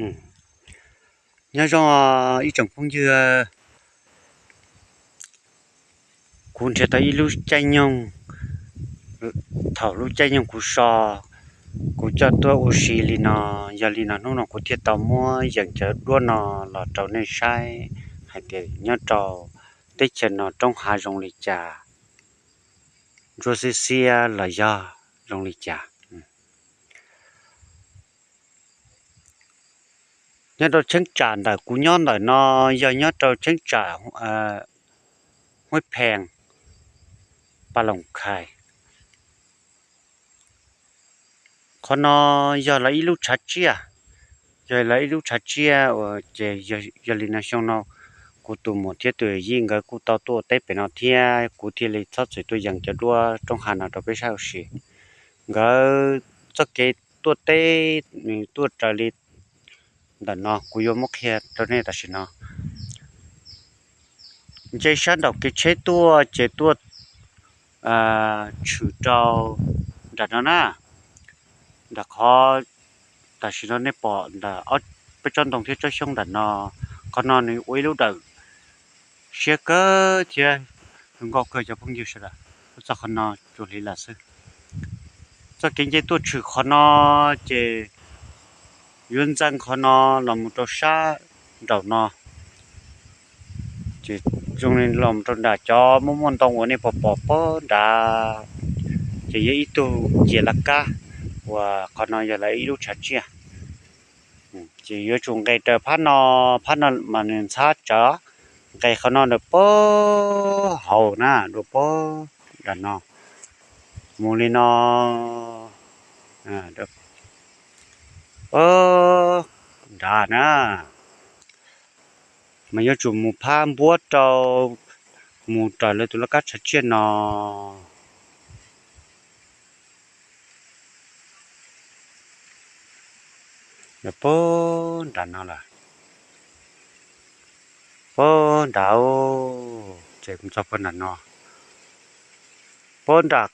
Nyob zoo ib tsoom phooj ywg, kuv nrhiav tau ib lub caij nyoog, thaum lub caij nyoog kuv so, kuv coj tuaj ua si li no, yog li no hnub no kuv thiaj tau muab yees cov duab no los rau nej saib hais tias nyob rau teb chaws no roob hav zoo li cas, ntsuab xiab xiab los yog zoo li cas. Nyob rau cheeb tsam ntawm kuv nyob ntawm no yog nyob rau cheeb tsam Huab Phees, Pas Loos Khais. Qhov no yog lawv ib lub tshav tsiaj, yog lawv ib lub tshav tsiaj uas ces yog li no xyoo no kuv tus muam thiab tus yij nkawd kuj tau tuaj teb pem no thiab kuv thiaj li txhob txwm tuaj yees cov duab roob hav no rau peb saib ua si. Nkawd txoj kev tuaj teb nws tuaj raws li ntawm no kuv yuav muab qhia rau nej tam sim no. Nce sab nraum kev tsheb tuaj ces tuaj tshwm rau nram no na, nram qhov tam sim no nej pom ntawm peb tsob ntoo thiab tsob xyoob ntawm no. Qhov no nws ua ib lub dawm siab kawg thiab zoo nkauj kawg cov phooj ywg sawv daws. Txog qhov no tsuas hliv lawm xwb. Txoj kev nce tuaj tshwm qhov no ces yuav ntxeev qhov no los mus rau sab nraum no. Ces zoo li los rau nram cov muaj muaj ntoo uas nej pom pom pob nrad, ces yog ib tug ciam laj kab uas qhov no yog lawv ib lub tshav tsiaj. Ces yuav tsum nqes raws phab no, phab no mas nws ntxhab tsawv, nqes qhov no rau pob hauv na, rau pob nram no, mus li no, pob nrad na, mas yuav tsum mus phab npuab rau, mus raws lawv tus laj kab tshav tsiaj no. Pob nram no lawm, pob nrad, ces txog pob nram no, pob nram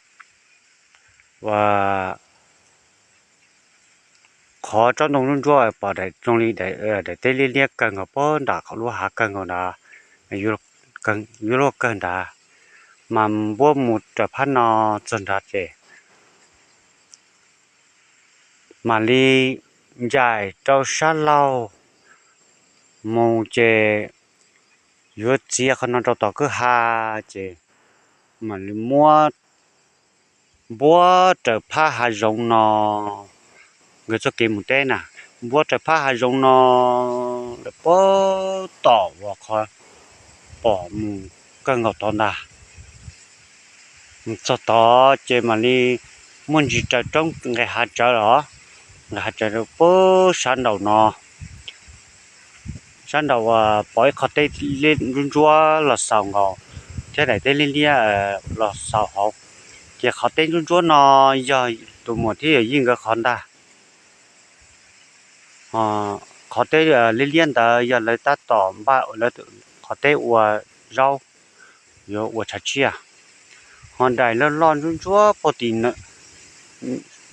uas qhov tsob ntoo ntsuab ntsuab pom zoo li daim teb liab liab kawg nkaus pob nram qhov lub hav kawg nkaus ntawd, yuav luag kawg nrad, mas npuab mus raws phab no txog nrad ces mam li ncaim rau sab laug mus ces yuav txiav qhov no rau tom kwj ha ces mam li muab npuab raws phab hav zoov no. Nkawd txoj kev mus teb na, npuab raws phab hav zoov no lawm puag tom uas qhov pom mus kawg nkaus tod ntag. Mus txog tod ces mam li muaj ntsis raws roob nqes hav tsawv los, nqes hav tsawv rau puag sab nraum no, sab nraum uas pom ib qho teb ntsuab ntsuab los xaus nkaus thiab daim teb liab liab los xaus hauv. Ces qhov teb ntsuab ntsuab no yog tus muam thiab yawm yij nkawd qhov ntag. Qhov teb liab liab ntawd yog lawv tab tom npaj qhov teb ua zaub, yuav ua tshav tsiaj. Ho daim loj loj ntsuab ntsuab puag tim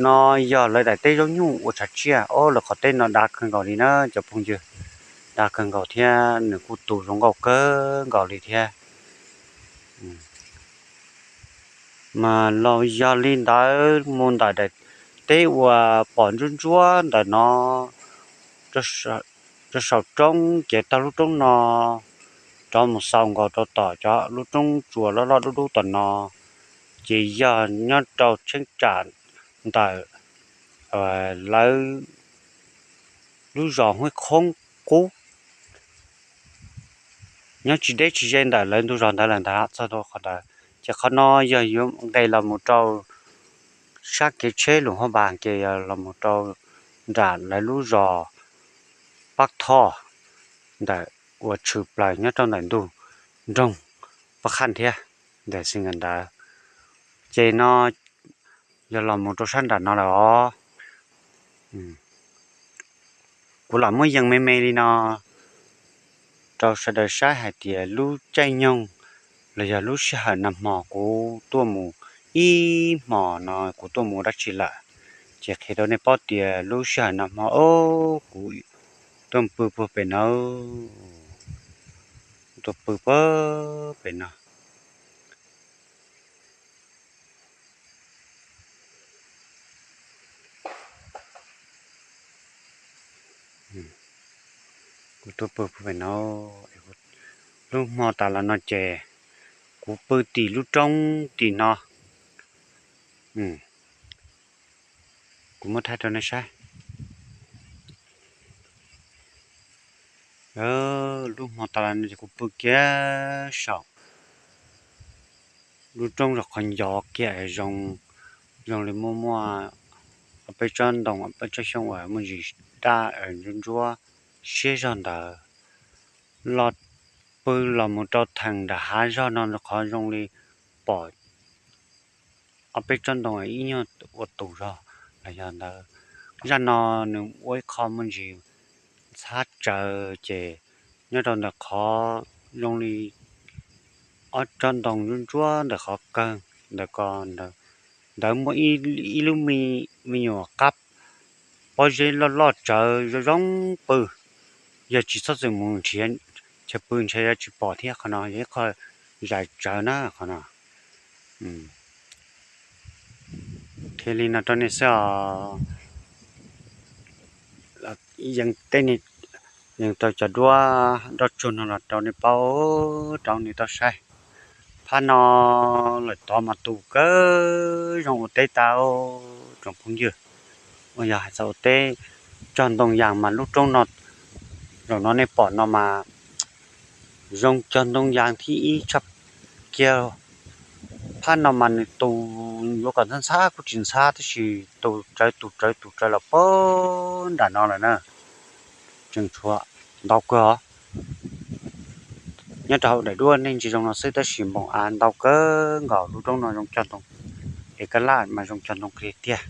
no yog lawv daim teb zaub nyuj ua tshav tsiaj. Ob, lawv qhov teb no dav kawg nkaus li na cov phooj ywg, dav kawg nkaus thiab nws kuj tu zoo nkauj kawg nkaus li thiab. Mas los yog li ntawd mus ntawm daim teb uas pom ntsuab ntsuab ntawm no rau saum roob ces taug lub roob no rov mus xaus nkaus rau tom cov lub roob tsuas loj loj dub dub tom no, ces yog nyob rau cheeb tsam ntawm lawv lub zos Huab Qhoob Qub, nyob tsis deb tsis ze ntawm lawv ntug zos ntawd lawm ntag txog rau qhov ntawd. Ces qhov no yog yuav nqes los mus rau sab kev tsheb Luam Haj Npas ces yog los mus rau nram lawv lub zos Pab Thoj ntawm uas tshwm plaws nyob rau ntawm ntug nroog Pab Qhaj thiab ntawm xi nkas ntawd. Ces no yog los mus rau sab nram no lawm os. Kuv lam muab yees me me li no rau sawv daws saib hais tias lub caij nyoog los yog lub sij hawm nag hmo kuv tuaj mus, ib hmos no kuv tuaj mus dab tsi lawm. Ces qhia rau nej paub tias lub sij hawm nag hmo o, kuv tuaj pw puag pem no, tuaj pw puag pem no. Kuv tuaj pw puag pem no, lub hmo tas los no ces kuv pw tim lub roob tim no. Kuv muab thaij rau nej saib. Lub hmo tas los no ces kuv pw kiag saum lub roob zos qhov ncov kiag zoo, zoo li muaj muaj ob peb tsob ntoo, ob peb tsob xyoob uas muaj ntsis daj ntsuab ntsuab siab zog ntawd. Los pw los mus rau theem nram hav zog no qhov zoo li pom ob peb tsob ntoo ib nyuag ua tus zog los yog ntawd. Zaj no nws ua ib qho muaj ntsis ntxhab tsawv ces nyob rau ntawm qhov zoo li ob tsob ntoo ntsuab ntsuab ntawm qhov kawg ntawm ko ntawd muaj ib lub me nyuam qab pob zeb loj loj tsawv zoo zoo pw. Yog tsis txhob txwm mus nrhiav chaw pw ntshe yuav tsis pom thiab. Qhov no yog ib qho zais tsawv na qhov no. Thiaj li no rau nej xwb os. Yeej teb, yeej tau cov duab nroj tsuag no los rau nej paub, rau nej tau saib. Phab no lawm tod mas tus kawg zoo ua teb tas, tsoom phooj ywg. Uas yog hais txog ua teb cog ntoo yas mas lub roob no, zaum no nej pom no mas zoo cog ntoo yas thib ib tshaj kiag. Phab no mas nws tus yuav kom ntxhab ntxhab kuj tsis ntxhab tab sis tus tsawv tus tsawv tus tsawv los puag nram no lawm na. Tseem tshuav ntau kawg os. Nyob rau hauv daim duab nej ntsia zoo no xwb tab sis npoo av ntau kawg nkaus. Lub roob no zoo cog ntoo, es kab laj mas zoo cog ntoo kiag tiag.